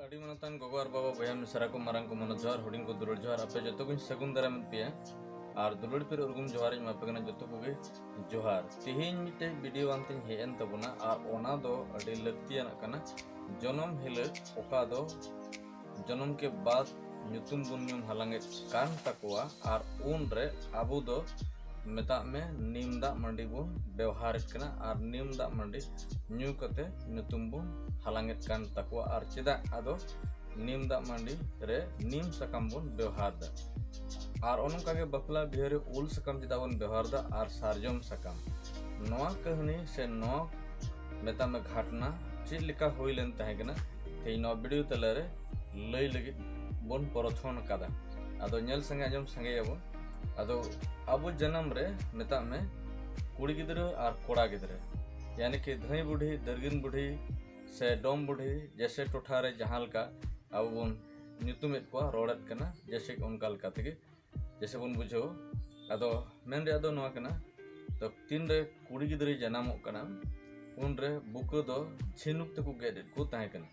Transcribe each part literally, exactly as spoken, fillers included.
ᱟᱹᱰᱤ ᱢᱟᱱᱚᱛᱟᱱ ᱜᱚᱜᱚ ᱟᱨ ᱵᱟᱵᱟ, ᱵᱚᱭᱦᱟ ᱢᱤᱥᱨᱟ ᱠᱚ, ᱢᱟᱨᱟᱝ ᱠᱚ, ᱢᱟᱱᱚᱛ ᱡᱚᱦᱟᱨ, ᱦᱩᱰᱤᱧ ᱠᱚ ᱫᱩᱞᱟᱹᱲ ᱡᱚᱦᱟᱨ, ᱟᱯᱮ ᱡᱚᱛᱚ ᱜᱤᱧ ᱥᱟᱹᱜᱩᱱ ᱫᱟᱨᱟᱢᱮᱫ ᱯᱮᱭᱟ᱾ ᱟᱨ ᱫᱩᱞᱟᱹᱲ ᱯᱮᱨᱮᱡ ᱩᱨᱜᱩᱢ ᱡᱚᱦᱟᱨ ᱤᱧ ᱮᱢᱟ ᱯᱮ ᱠᱟᱱᱟ ᱡᱚᱛᱚ ᱠᱚᱜᱮ ᱡᱚᱦᱟᱨ᱾ ᱛᱤᱦᱤᱧ ᱢᱤᱫᱴᱮᱡ ᱵᱷᱤᱰᱤᱭᱳ ᱟᱱᱛᱤᱧ ᱦᱮᱡ ᱮᱱ ᱛᱟᱵᱚᱱᱟ, ᱟᱨ ᱚᱱᱟ ᱫᱚ ᱟᱹᱰᱤ ᱞᱟᱹᱠᱛᱤᱭᱟᱱᱟᱜ ᱠᱟᱱᱟ᱾ ᱡᱚᱱᱚᱢ ᱦᱤᱞᱳᱜ ᱚᱠᱟ ᱫᱚ ᱡᱚᱱᱚᱢ ᱠᱮ ᱵᱟᱫ ᱧᱩᱛᱩᱢ ᱵᱚᱱ ᱧᱩᱢ ᱦᱟᱞᱟᱝᱮᱫ ᱠᱟᱱ ᱛᱟᱠᱚᱣᱟ, ᱟᱨ ᱩᱱ ᱨᱮ ᱟᱵᱚ ᱫᱚ ᱢᱮᱛᱟᱜ ᱢᱮ ᱱᱤᱢ ᱫᱟᱜ ᱢᱟᱹᱰᱤ ᱵᱚᱱ ᱵᱮᱣᱦᱟᱨᱮᱫ ᱠᱟᱱᱟ, ᱟᱨ ᱱᱤᱢ ᱫᱟᱜ ᱢᱟᱹᱰᱤ ᱧᱩ ᱠᱟᱛᱮ ᱧᱩᱛᱩᱢ ᱵᱚᱱ ᱦᱟᱞᱟᱝᱮᱫ ᱠᱟᱱ ᱛᱟᱠᱚᱣᱟ᱾ ᱟᱨ ᱪᱮᱫᱟᱜ ᱟᱫᱚ ᱱᱤᱢ ᱫᱟᱜ ᱢᱟᱹᱰᱤ ᱨᱮ ᱱᱤᱢ ᱥᱟᱠᱟᱢ ᱵᱚᱱ ᱵᱮᱣᱦᱟᱨ ᱮᱫᱟ? ᱟᱨ ᱚᱱᱠᱟᱜᱮ ᱵᱟᱯᱞᱟ ᱵᱤᱦᱟᱹ ᱨᱮ ᱩᱞ ᱥᱟᱠᱟᱢ ᱪᱮᱫᱟᱜ ᱵᱚᱱ ᱵᱮᱣᱦᱟᱨ ᱮᱫᱟ ᱟᱨ ᱥᱟᱨᱡᱚᱢ ᱥᱟᱠᱟᱢ? ᱱᱚᱣᱟ ᱠᱟᱹᱦᱱᱤ ᱥᱮ ᱱᱚᱣᱟ ᱢᱮᱛᱟᱜ ᱢᱮ ᱜᱷᱟᱴᱱᱟ ᱪᱮᱫ ᱞᱮᱠᱟ ᱦᱩᱭ ᱞᱮᱱ ᱛᱟᱦᱮᱸ ᱠᱟᱱᱟ, ᱛᱮᱦᱮᱧ ᱱᱚᱣᱟ ᱵᱷᱤᱰᱤᱭᱳ ᱛᱟᱞᱟᱨᱮ ᱞᱟᱹᱭ ᱞᱟᱹᱜᱤᱫ ᱵᱚᱱ ᱯᱨᱚᱛᱷᱚᱱ ᱟᱠᱟᱫᱟ᱾ ᱟᱫᱚ ᱧᱮᱞ ᱥᱟᱸᱜᱮ ᱟᱸᱡᱚᱢ ᱥᱟᱸᱜᱮᱭᱟᱵᱚᱱ᱾ ᱟᱫᱚ ᱟᱵᱚ ᱡᱟᱱᱟᱢ ᱨᱮ ᱢᱮᱛᱟᱜ ᱢᱮ ᱠᱩᱲᱤ ᱜᱤᱫᱽᱨᱟᱹ ᱟᱨ ᱠᱚᱲᱟ ᱜᱤᱫᱽᱨᱟᱹ, ᱭᱟᱱᱤ ᱠᱤ ᱫᱷᱟᱹᱭ ᱵᱩᱰᱷᱤ, ᱫᱟᱹᱨᱜᱤᱱ ᱵᱩᱰᱷᱤ ᱥᱮ ᱰᱚᱢ ᱵᱩᱰᱷᱤ, ᱡᱮᱥᱮ ᱴᱚᱴᱷᱟ ᱨᱮ ᱡᱟᱦᱟᱸ ᱞᱮᱠᱟ ᱟᱵᱚ ᱵᱚᱱ ᱧᱩᱛᱩᱢᱮᱫ ᱠᱚᱣᱟ, ᱨᱚᱲᱮᱫ ᱠᱟᱱᱟ, ᱡᱮᱥᱮ ᱚᱱᱠᱟ ᱞᱮᱠᱟ ᱛᱮᱜᱮ ᱡᱮᱥᱮ ᱵᱚᱱ ᱵᱩᱡᱷᱟᱹᱣ᱾ ᱟᱫᱚ ᱢᱮᱱ ᱨᱮᱭᱟᱜ ᱫᱚ ᱱᱚᱣᱟ ᱠᱟᱱᱟ, ᱛᱚ ᱛᱤᱱᱨᱮ ᱠᱩᱲᱤ ᱜᱤᱫᱽᱨᱟᱹᱭ ᱡᱟᱱᱟᱢᱚᱜ ᱠᱟᱱᱟ, ᱩᱱᱨᱮ ᱵᱩᱠᱟᱹ ᱫᱚ ᱡᱷᱤᱱᱩᱠ ᱛᱮᱠᱚ ᱜᱮᱫ ᱮᱫ ᱠᱚ ᱛᱟᱦᱮᱸ ᱠᱟᱱᱟ᱾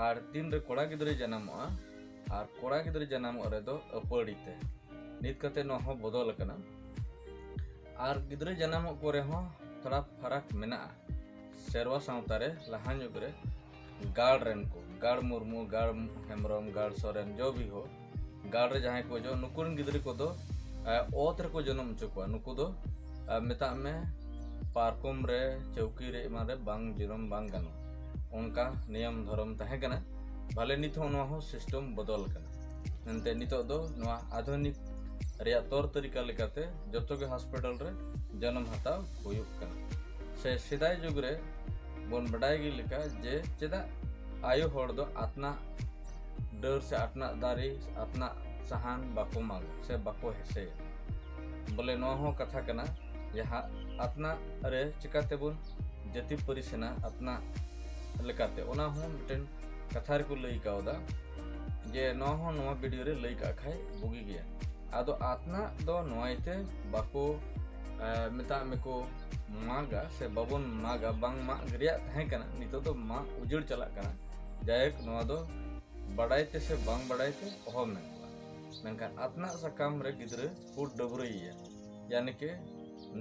ᱟᱨ ᱛᱤᱱᱨᱮ ᱠᱚᱲᱟ ᱜᱤᱫᱽᱨᱟᱹᱭ ᱡᱟᱱᱟᱢᱚᱜᱼᱟ, ᱟᱨ ᱠᱚᱲᱟ ᱜᱤᱫᱽᱨᱟᱹ ᱡᱟᱱᱟᱢᱚᱜ ᱨᱮᱫᱚ ᱟᱹᱯᱟᱹᱲᱤ ᱛᱮ᱾ ᱱᱤᱛ ᱠᱟᱛᱮ ᱱᱚᱣᱟ ᱦᱚᱸ ᱵᱚᱫᱚᱞ ᱟᱠᱟᱱᱟ᱾ ᱟᱨ ᱜᱤᱫᱽᱨᱟᱹ ᱡᱟᱱᱟᱢᱚᱜ ᱠᱚᱨᱮ ᱦᱚᱸ ᱛᱷᱚᱲᱟ ᱯᱷᱟᱨᱟᱠ ᱢᱮᱱᱟᱜᱼᱟ᱾ ᱥᱮᱨᱣᱟ ᱥᱟᱶᱛᱟ ᱨᱮ ᱞᱟᱦᱟ ᱧᱚᱜ ᱨᱮ ᱜᱟᱲ ᱨᱮᱱ ᱠᱚ, ᱜᱟᱲ ᱢᱩᱨᱢᱩ, ᱜᱟᱲ ᱦᱮᱢᱵᱨᱚᱢ, ᱜᱟᱲ ᱥᱚᱨᱮᱱ, ᱡᱚ ᱵᱤᱦᱚ, ᱜᱟᱲ ᱨᱮ ᱡᱟᱦᱟᱸᱭ ᱠᱚ ᱦᱤᱡᱩᱜᱼᱟ, ᱱᱩᱠᱩ ᱨᱮᱱ ᱜᱤᱫᱽᱨᱟᱹ ᱠᱚᱫᱚ, ᱮ, ᱚᱛ ᱨᱮᱠᱚ ᱡᱚᱱᱚᱢ ᱦᱚᱪᱚ ᱠᱚᱣᱟ᱾ ᱱᱩᱠᱩ ᱫᱚ, ᱮ, ᱢᱮᱛᱟᱜ ᱢᱮ ᱯᱟᱨᱠᱚᱢ ᱨᱮ, ᱪᱟᱹᱣᱠᱤ ᱨᱮ, ᱮᱢᱟᱱ ᱨᱮ ᱵᱟᱝ ᱡᱚᱱᱚᱢ ᱵᱟᱝ ᱜᱟᱱᱚᱜᱼᱟ᱾ ᱚᱱᱠᱟ ᱱᱤᱭᱚᱢ ᱫᱷᱚᱨᱚᱢ ᱛᱟᱦᱮᱸ ᱠᱟᱱᱟ᱾ ᱵᱷᱟᱞᱮ ᱱᱤᱛ ᱦᱚᱸ ᱱᱚᱣᱟ ᱦᱚᱸ ᱥᱤᱥᱴᱮᱢ ᱵᱚᱫᱚᱞ ᱟᱠᱟᱱᱟ᱾ ᱮᱱᱛᱮ ᱱᱤᱛᱚᱜ ᱫᱚ ᱱᱚᱣᱟ ᱟᱫᱷᱩᱱᱤᱠ ᱨᱮᱭᱟᱜ ᱛᱚᱨ ᱛᱟᱹᱨᱤᱠᱟ ᱞᱮᱠᱟᱛᱮ ᱡᱚᱛᱚ ᱜᱮ ᱦᱚᱥᱯᱤᱴᱟᱞ ᱨᱮ ᱡᱚᱱᱚᱢ ᱦᱟᱛᱟᱣ ᱦᱩᱭᱩᱜ ᱠᱟᱱᱟ᱾ ᱥᱮ ᱥᱮᱫᱟᱭ ᱡᱩᱜᱽ ᱨᱮ ᱵᱚᱱ ᱵᱟᱰᱟᱭ ᱜᱮ ᱞᱮᱠᱟ ᱡᱮ ᱪᱮᱫᱟᱜ ᱟᱭᱳ ᱦᱚᱲ ᱫᱚ ᱟᱛᱱᱟᱜ ᱰᱟᱹᱨ ᱥᱮ ᱟᱛᱱᱟᱜ ᱫᱟᱨᱮ, ᱟᱛᱱᱟᱜ ᱥᱟᱦᱟᱱ ᱵᱟᱠᱚ ᱢᱟᱜᱟ ᱥᱮ ᱵᱟᱠᱚ ᱦᱮᱸᱥᱮᱭᱟ? ᱵᱚᱞᱮ ᱱᱚᱣᱟ ᱦᱚᱸ ᱠᱟᱛᱷᱟ ᱠᱟᱱᱟ, ᱡᱟᱦᱟᱸ ᱟᱛᱱᱟᱜ ᱨᱮ ᱪᱤᱠᱟᱹ ᱛᱮᱵᱚᱱ ᱡᱟᱹᱛᱤ ᱯᱟᱹᱨᱤᱥ ᱮᱱᱟ ᱟᱛᱱᱟᱜ ᱞᱮᱠᱟᱛᱮ, ᱚᱱᱟ ᱦᱚᱸ ᱢᱤᱫᱴᱮᱱ ᱠᱟᱛᱷᱟ ᱨᱮᱠᱚ ᱞᱟᱹᱭ ᱠᱟᱣᱫᱟ ᱡᱮ ᱱᱚᱣᱟ ᱦᱚᱸ ᱱᱚᱣᱟ ᱵᱷᱤᱰᱤᱭᱳ ᱨᱮ ᱞᱟᱹᱭ ᱠᱟᱜ ᱠᱷᱟᱡ ᱵᱩᱜᱤ ᱜᱮᱭᱟ᱾ ᱟᱫᱚ ᱟᱛᱱᱟᱜ ᱫᱚ ᱱᱚᱣᱟ ᱤᱭᱟᱹᱛᱮ ᱵᱟᱠᱚ, ᱮ, ᱢᱮᱛᱟᱜ ᱢᱮᱠᱚ ᱢᱟᱜᱟ ᱥᱮ ᱵᱟᱵᱚᱱ ᱢᱟᱜᱟ, ᱵᱟᱝ ᱢᱟᱜ ᱨᱮᱭᱟᱜ ᱛᱟᱦᱮᱸ ᱠᱟᱱᱟ, ᱱᱤᱛᱚᱜ ᱫᱚ ᱢᱟᱜ ᱩᱡᱟᱹᱲ ᱪᱟᱞᱟᱜ ᱠᱟᱱᱟ᱾ ᱡᱟᱭᱦᱳᱠ, ᱱᱚᱣᱟ ᱫᱚ ᱵᱟᱰᱟᱭ ᱛᱮ ᱥᱮ ᱵᱟᱝ ᱵᱟᱰᱟᱭ ᱛᱮ ᱚᱦᱚᱢ ᱢᱮᱱ ᱠᱚᱣᱟ᱾ ᱢᱮᱱᱠᱷᱟᱱ ᱟᱛᱱᱟᱜ ᱥᱟᱠᱟᱢ ᱨᱮ ᱜᱤᱫᱽᱨᱟᱹ ᱠᱚ ᱰᱟᱹᱵᱽᱨᱟᱹᱭᱮᱭᱟ, ᱭᱟᱱᱤ ᱠᱮ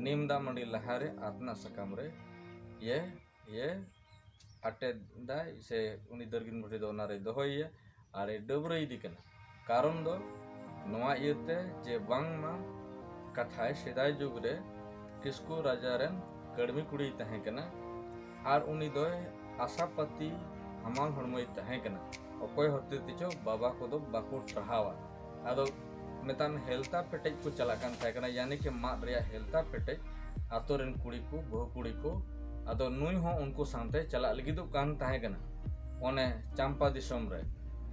ᱱᱤᱢ ᱫᱟᱜ ᱢᱟᱹᱰᱤ ᱞᱟᱦᱟᱨᱮ ᱟᱛᱱᱟᱜ ᱥᱟᱠᱟᱢ ᱨᱮ ᱤᱭᱟᱹ ᱤᱭᱟᱹ ᱟᱴᱮᱫᱟᱭ ᱥᱮ ᱩᱱᱤ ᱫᱟᱹᱨᱜᱤᱱ ᱵᱩᱰᱷᱤ ᱫᱚ ᱚᱱᱟᱨᱮ ᱫᱚᱦᱚᱭᱮᱭᱟ ᱟᱨ ᱮ ᱰᱟᱹᱵᱽᱨᱟᱹ ᱤᱫᱤ ᱠᱟᱱᱟ᱾ ᱠᱟᱨᱚᱱ ᱫᱚ ᱱᱚᱣᱟ ᱤᱭᱟᱹᱛᱮ ᱡᱮ ᱵᱟᱝᱢᱟ ᱠᱟᱛᱷᱟᱭ ᱥᱮᱫᱟᱭ ᱡᱩᱜᱽ ᱨᱮ ᱠᱤᱥᱠᱩ ᱨᱟᱡᱟ ᱨᱮᱱ ᱠᱟᱹᱲᱢᱤ ᱠᱩᱲᱤᱭ ᱛᱟᱦᱮᱸ ᱠᱟᱱᱟ ᱟᱨ ᱩᱱᱤ ᱫᱚᱭ ᱟᱥᱟᱯᱟᱹᱛᱤ ᱦᱟᱢᱟᱞ ᱦᱚᱲᱢᱚᱭ ᱛᱟᱦᱮᱸ ᱠᱟᱱᱟ᱾ ᱚᱠᱚᱭ ᱦᱚᱛᱮ ᱛᱮᱪᱚ ᱵᱟᱵᱟ ᱠᱚᱫᱚ ᱵᱟᱠᱚ ᱴᱟᱨᱦᱟᱣᱟ᱾ ᱟᱫᱚ ᱢᱮᱛᱟᱜ ᱢᱮ ᱦᱮᱞᱛᱟ ᱯᱮᱴᱮᱡ ᱠᱚ ᱪᱟᱞᱟᱜ ᱠᱟᱱ ᱛᱟᱦᱮᱸ ᱠᱟᱱᱟ, ᱭᱟᱱᱤ ᱠᱤ ᱢᱟᱫ ᱨᱮᱭᱟᱜ ᱦᱮᱞᱛᱟ ᱯᱮᱴᱮᱡ ᱟᱛᱳ ᱨᱮᱱ ᱠᱩᱲᱤ ᱠᱚ, ᱵᱟᱹᱦᱩ ᱠᱩᱲᱤ ᱠᱚ᱾ ᱟᱫᱚ ᱱᱩᱭ ᱦᱚᱸ ᱩᱱᱠᱩ ᱥᱟᱶᱛᱮ ᱪᱟᱞᱟᱜ ᱞᱟᱹᱜᱤᱫᱚᱜ ᱠᱟᱱ ᱛᱟᱦᱮᱸ ᱠᱟᱱᱟ ᱚᱱᱮ ᱪᱟᱢᱯᱟ ᱫᱤᱥᱚᱢ ᱨᱮ᱾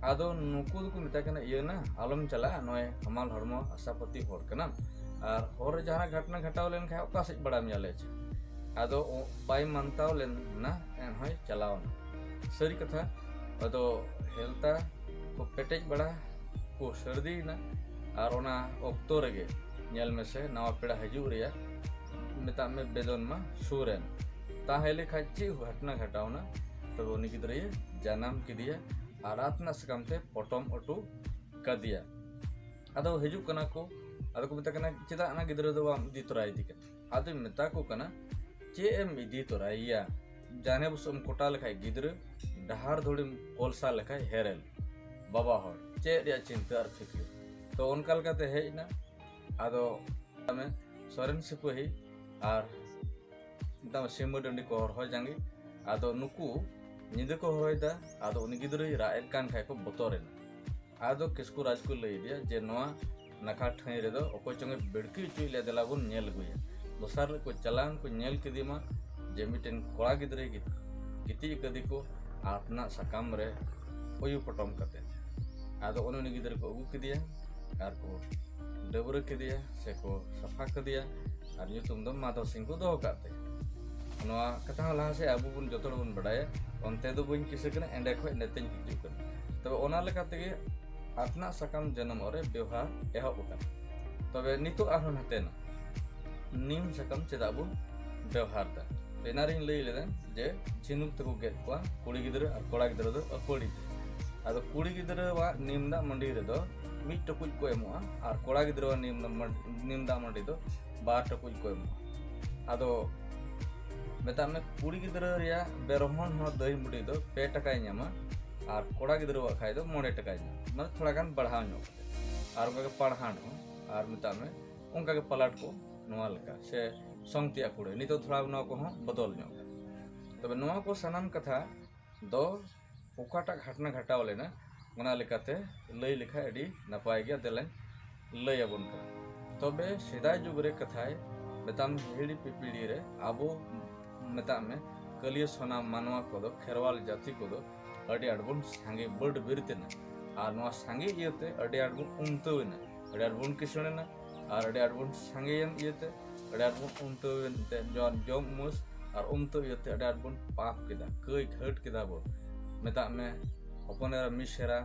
ᱟᱫᱚ ᱱᱩᱠᱩ ᱫᱚᱠᱚ ᱢᱮᱛᱟᱭ ᱠᱟᱱᱟ, "ᱤᱭᱟᱹ ᱱᱟ, ᱟᱞᱚᱢ ᱪᱟᱞᱟᱜᱼᱟ, ᱱᱚᱜᱼᱚᱭ ᱦᱟᱢᱟᱞ ᱦᱚᱲᱢᱚ ᱟᱥᱟᱯᱟᱹᱛᱤ ᱦᱚᱲ ᱠᱟᱱᱟᱢ, ᱟᱨ ᱦᱚᱨ ᱨᱮ ᱡᱟᱦᱟᱱᱟᱜ ᱜᱷᱟᱴᱱᱟ ᱜᱷᱟᱴᱟᱣ ᱞᱮᱱᱠᱷᱟᱱ ᱚᱠᱟ ᱥᱮᱫ ᱵᱟᱲᱟᱭ ᱧᱟᱞᱮ ᱪᱮ?" ᱟᱫᱚ ᱚ-, ᱵᱟᱭ ᱢᱟᱱᱛᱟᱣ ᱞᱮᱱᱟ, ᱮᱱᱦᱚᱸᱭ ᱪᱟᱞᱟᱣ ᱮᱱᱟ᱾ ᱥᱟᱹᱨᱤ ᱠᱟᱛᱷᱟ, ᱟᱫᱚ ᱦᱮᱞᱛᱟ ᱠᱚ ᱯᱮᱴᱮᱡ ᱵᱟᱲᱟ ᱠᱚ ᱥᱟᱹᱨᱫᱤᱭᱮᱱᱟ᱾ ᱟᱨ ᱚᱱᱟ ᱚᱠᱛᱚ ᱨᱮᱜᱮ ᱧᱮᱞ ᱢᱮᱥᱮ, ᱱᱟᱣᱟ ᱯᱮᱲᱟ ᱦᱤᱡᱩᱜ ᱨᱮᱭᱟᱜ ᱢᱮᱛᱟᱜ ᱢᱮ ᱵᱮᱫᱚᱱ ᱢᱟ ᱥᱩᱨ ᱮᱱ᱾ ᱛᱟᱦᱮᱸ ᱞᱮᱠᱷᱟᱡ ᱪᱮᱫ ᱜᱷᱚᱴᱱᱟ ᱜᱷᱟᱴᱟᱣᱱᱟ? ᱛᱚᱵᱮ ᱩᱱᱤ ᱜᱤᱫᱽᱨᱟᱹᱭ ᱡᱟᱱᱟᱢ ᱠᱮᱫᱮᱭᱟ ᱟᱨ ᱟᱛᱱᱟᱜ ᱥᱟᱠᱟᱢ ᱛᱮ ᱯᱚᱴᱚᱢ ᱚᱴᱚ ᱠᱟᱫᱮᱭᱟ᱾ ᱟᱫᱚ ᱦᱤᱡᱩᱜ ᱠᱟᱱᱟ ᱠᱚ, ᱟᱫᱚ ᱠᱚ ᱢᱮᱛᱟᱜ ᱠᱟᱱᱟ, "ᱪᱮᱫᱟᱜ ᱚᱱᱟ ᱜᱤᱫᱽᱨᱟᱹ ᱫᱚ ᱵᱟᱢ ᱤᱫᱤ ᱛᱚᱨᱟᱭᱮᱫᱮ ᱠᱟᱱᱟ?" ᱟᱫᱚᱧ ᱢᱮᱛᱟ ᱠᱚ ᱠᱟᱱᱟ, "ᱪᱮᱫ ᱮᱢ ᱤᱫᱤ ᱛᱚᱨᱟᱭᱮᱭᱟ? ᱡᱟᱱᱮ ᱵᱩᱥᱩᱵ ᱮᱢ ᱠᱚᱴᱟ ᱞᱮᱠᱷᱟᱡ ᱜᱤᱫᱽᱨᱟᱹ, ᱰᱟᱦᱟᱨ ᱫᱷᱩᱲᱤᱢ ᱠᱚᱞᱥᱟ ᱞᱮᱠᱷᱟᱡ ᱦᱮᱨᱮᱞ, ᱵᱟᱵᱟ ᱦᱚᱲ, ᱪᱮᱫ ᱨᱮᱭᱟᱜ ᱪᱤᱱᱛᱟᱹ ᱟᱨ ᱯᱷᱤᱠᱤᱨ?" ᱛᱚ ᱚᱱᱠᱟ ᱞᱮᱠᱟᱛᱮ ᱦᱮᱡ ᱮᱱᱟ᱾ ᱟᱫᱚ ᱢᱮ ᱥᱚᱨᱮᱱ ᱥᱤᱯᱟᱹᱦᱤ ᱟᱨ ᱢᱮᱛᱟᱢ ᱥᱤᱢᱟᱹ ᱰᱟᱹᱰᱤ ᱠᱚ ᱦᱚᱨᱦᱚ ᱡᱟᱸᱜᱮ᱾ ᱟᱫᱚ ᱱᱩᱠᱩ ᱧᱤᱫᱟᱹ ᱠᱚ ᱦᱚᱨᱦᱚᱭᱮᱫᱟ, ᱟᱫᱚ ᱩᱱᱤ ᱜᱤᱫᱽᱨᱟᱹᱭ ᱨᱟᱜ ᱮᱫ ᱠᱟᱱ ᱠᱷᱟᱡ ᱠᱚ ᱵᱚᱛᱚᱨ ᱮᱱᱟ᱾ ᱟᱫᱚ ᱠᱤᱥᱠᱩ ᱨᱟᱡᱽ ᱠᱚ ᱞᱟᱹᱭ ᱟᱫᱮᱭᱟ ᱡᱮ ᱱᱚᱣᱟ ᱱᱟᱠᱷᱟ ᱴᱷᱟᱹᱭ ᱨᱮᱫᱚ ᱚᱠᱚᱭ ᱪᱚᱝ ᱮ ᱵᱤᱲᱠᱤ ᱦᱚᱪᱚᱭᱮᱫ ᱞᱮᱭᱟ, ᱫᱮᱞᱟ ᱵᱚᱱ ᱧᱮᱞ ᱟᱹᱜᱩᱭᱟ᱾ ᱫᱚᱥᱟᱨ ᱦᱤᱞᱳᱜ ᱠᱚ ᱪᱟᱞᱟᱣᱮᱱ, ᱠᱚ ᱧᱮᱞ ᱠᱮᱫᱮ ᱢᱟ ᱡᱮ ᱢᱤᱫᱴᱮᱱ ᱠᱚᱲᱟ ᱜᱤᱫᱽᱨᱟᱹᱭ ᱜᱤᱛ-, ᱜᱤᱛᱤᱡ ᱟᱠᱟᱫᱮ ᱠᱚ ᱟᱛᱱᱟᱜ ᱥᱟᱠᱟᱢ ᱨᱮ ᱩᱭᱩ ᱯᱚᱴᱚᱢ ᱠᱟᱛᱮ᱾ ᱟᱫᱚ ᱚᱱᱮ ᱩᱱᱤ ᱜᱤᱫᱽᱨᱟᱹ ᱠᱚ ᱟᱹᱜᱩ ᱠᱮᱫᱮᱭᱟ ᱟᱨ ᱠᱚ ᱰᱟᱹᱵᱽᱨᱟᱹ ᱠᱮᱫᱮᱭᱟ ᱥᱮ ᱠᱚ ᱥᱟᱯᱷᱟ ᱠᱮᱫᱮᱭᱟ ᱟᱨ ᱧᱩᱛᱩᱢ ᱫᱚ ᱢᱟᱫᱷᱚ ᱥᱤᱝ ᱠᱚ ᱫᱚᱦᱚ ᱠᱟᱜ ᱛᱟᱭᱟ᱾ ᱱᱚᱣᱟ ᱠᱟᱛᱷᱟ ᱦᱚᱸ ᱞᱟᱦᱟ ᱥᱮᱫ ᱟᱵᱚ ᱵᱚᱱ ᱡᱚᱛᱚ ᱦᱚᱲ ᱵᱚᱱ ᱵᱟᱰᱟᱭᱟ, ᱚᱱᱛᱮ ᱫᱚ ᱵᱟᱹᱧ ᱠᱤᱥᱟᱹ ᱠᱟᱱᱟ, ᱮᱸᱰᱮ ᱠᱷᱚᱡ ᱱᱮᱛᱮᱧ ᱦᱤᱡᱩᱜ ᱠᱟᱱᱟ᱾ ᱛᱚᱵᱮ ᱚᱱᱟ ᱞᱮᱠᱟ ᱛᱮᱜᱮ ᱟᱛᱱᱟᱜ ᱥᱟᱠᱟᱢ ᱡᱟᱱᱟᱢᱚᱜ ᱨᱮ ᱵᱮᱣᱦᱟᱨ ᱮᱦᱚᱵ ᱟᱠᱟᱱᱟ᱾ ᱛᱚᱵᱮ ᱱᱤᱛᱚᱜ ᱟᱨᱦᱚᱸ ᱱᱟᱛᱮᱱᱟ, ᱱᱤᱢ ᱥᱟᱠᱟᱢ ᱪᱮᱫᱟᱜ ᱵᱚᱱ ᱵᱮᱣᱦᱟᱨ ᱫᱟ? ᱮᱱᱟᱨᱤᱧ ᱞᱟᱹᱭ ᱞᱮᱫᱟ ᱡᱮ ᱡᱷᱤᱱᱩᱠ ᱛᱮᱠᱚ ᱜᱮᱫ ᱠᱚᱣᱟ ᱠᱩᱲᱤ ᱜᱤᱫᱽᱨᱟᱹ ᱟᱨ ᱠᱚᱲᱟ ᱜᱤᱫᱽᱨᱟᱹ ᱫᱚ ᱟᱹᱯᱟᱹᱲᱤ ᱛᱮ᱾ ᱟᱫᱚ ᱠᱩᱲᱤ ᱜᱤᱫᱽᱨᱟᱹᱣᱟᱜ ᱱᱤᱢ ᱫᱟᱜ ᱢᱟᱹᱰᱤ ᱨᱮᱫᱚ ᱢᱤᱫ ᱴᱩᱠᱩᱡ ᱠᱚ ᱮᱢᱚᱜᱼᱟ ᱟᱨ ᱠᱚᱲᱟ ᱜᱤᱫᱽᱨᱟᱹᱣᱟᱜ ᱱᱤᱢ ᱫᱟᱜ ᱢᱟᱹᱰ- ᱱᱤᱢ ᱫᱟᱜ ᱢᱟᱹᱰᱤ ᱫᱚ ᱵᱟᱨ ᱴᱩᱠᱩᱡ ᱠᱚ ᱮᱢᱚᱜᱼᱟ᱾ ᱟᱫᱚ ᱢᱮᱛᱟᱜ ᱢᱮ ᱠᱩᱲᱤ ᱜᱤᱫᱽᱨᱟᱹ ᱨᱮᱭᱟᱜ ᱵᱮᱨᱚᱦᱚᱱ ᱦᱚᱸ ᱫᱟᱹᱭ ᱢᱟᱹᱰᱤ ᱫᱚ ᱯᱮ ᱴᱟᱠᱟᱭ ᱧᱟᱢᱟ ᱟᱨ ᱠᱚᱲᱟ ᱜᱤᱫᱽᱨᱟᱹᱣᱟᱜ ᱠᱷᱟᱡ ᱫᱚ ᱢᱚᱬᱮ ᱴᱟᱠᱟᱭ ᱧᱟᱢᱟ, ᱢᱟᱱᱮ ᱛᱷᱚᱲᱟ ᱜᱟᱱ ᱵᱟᱲᱦᱟᱣ ᱧᱚᱜ ᱠᱟᱛᱮ᱾ ᱟᱨ ᱚᱱᱠᱟ ᱜᱮ ᱯᱟᱲᱦᱟᱱ ᱦᱚᱸ ᱟᱨ ᱢᱮᱛᱟᱜ ᱢᱮ ᱚᱱᱠᱟ ᱜᱮ ᱯᱟᱞᱟᱴ ᱠᱚ ᱱᱚᱣᱟ ᱞᱮᱠᱟ ᱥᱮ ᱥᱚᱝ ᱛᱮᱭᱟᱜ ᱠᱩᱲᱟᱹᱭ᱾ ᱱᱤᱛᱚᱜ ᱛᱷᱚᱲᱟ ᱱᱚᱣᱟ ᱠᱚᱦᱚᱸ ᱵᱚᱫᱚᱞ ᱧᱚᱜ ᱠᱟᱱᱟ᱾ ᱛᱚᱵᱮ ᱱᱚᱣᱟ ᱠᱚ ᱥᱟᱱᱟᱢ ᱠᱟᱛᱷᱟ ᱫᱚ ᱚᱠᱟᱴᱟᱜ ᱜᱷᱟᱴᱱᱟ ᱜᱷᱟᱴᱟᱣ ᱞᱮᱱᱟ ᱚᱱᱟ ᱞᱮᱠᱟᱛᱮ ᱞᱟᱹᱭ ᱞᱮᱠᱷᱟᱡ ᱟᱹᱰᱤ ᱱᱟᱯᱟᱭ ᱜᱮᱭᱟ᱾ ᱫᱮᱞᱟᱧ ᱞᱟᱹᱭ ᱟᱵᱚᱱ ᱠᱟᱱᱟ᱾ ᱛᱚᱵᱮ ᱥᱮᱫᱟᱭ ᱡᱩᱜᱽ ᱨᱮ ᱠᱟᱛᱷᱟᱭ ᱢᱮᱛᱟᱢ ᱦᱤᱦᱤᱲᱤ ᱯᱤᱯᱤᱲᱤ ᱨᱮ ᱟᱵᱚ ᱢᱮᱛᱟᱜ ᱢᱮ ᱠᱟᱹᱞᱤᱭᱟᱹ ᱥᱟᱱᱟᱢ ᱢᱟᱱᱣᱟ ᱠᱚᱫᱚ ᱠᱷᱮᱨᱣᱟᱞ ᱡᱟᱹᱛᱤ ᱠᱚᱫᱚ ᱟᱹᱰᱤ ᱟᱸᱴ ᱵᱚᱱ ᱥᱟᱸᱜᱮ ᱵᱟᱹᱰ ᱵᱤᱨ ᱛᱮᱱᱟ᱾ ᱟᱨ ᱱᱚᱣᱟ ᱥᱟᱸᱜᱮ ᱤᱭᱟᱹᱛᱮ ᱟᱹᱰᱤ ᱟᱸᱴ ᱵᱚᱱ ᱩᱢᱛᱟᱹᱣ ᱮᱱᱟ, ᱟᱹᱰᱤ ᱟᱸᱴ ᱵᱚᱱ ᱠᱤᱥᱟᱹᱬ ᱮᱱᱟ᱾ ᱟᱨ ᱟᱹᱰᱤ ᱟᱸᱴ ᱵᱚᱱ ᱥᱟᱸᱜᱮᱭᱮᱱ ᱤᱭᱟᱹᱛᱮ ᱟᱹᱰᱤ ᱟᱸᱴ ᱵᱚᱱ ᱩᱢᱛᱟᱹᱣ ᱮᱱᱛᱮ ᱡᱚᱢ ᱡᱚᱢ ᱩᱢᱟᱹᱥ ᱟᱨ ᱩᱢᱛᱟᱹᱣ ᱤᱭᱟᱹᱛᱮ ᱟᱹᱰᱤ ᱟᱸᱴ ᱵᱚᱱ ᱯᱟᱯ ᱠᱮᱫᱟ, ᱠᱟᱹᱭ ᱜᱷᱟᱹᱴ ᱠᱮᱫᱟ ᱵᱚᱱ᱾ ᱢᱮᱛᱟᱜ ᱢᱮ ᱦᱚᱯᱚᱱ ᱮᱨᱟ ᱢᱤᱥ ᱮᱨᱟ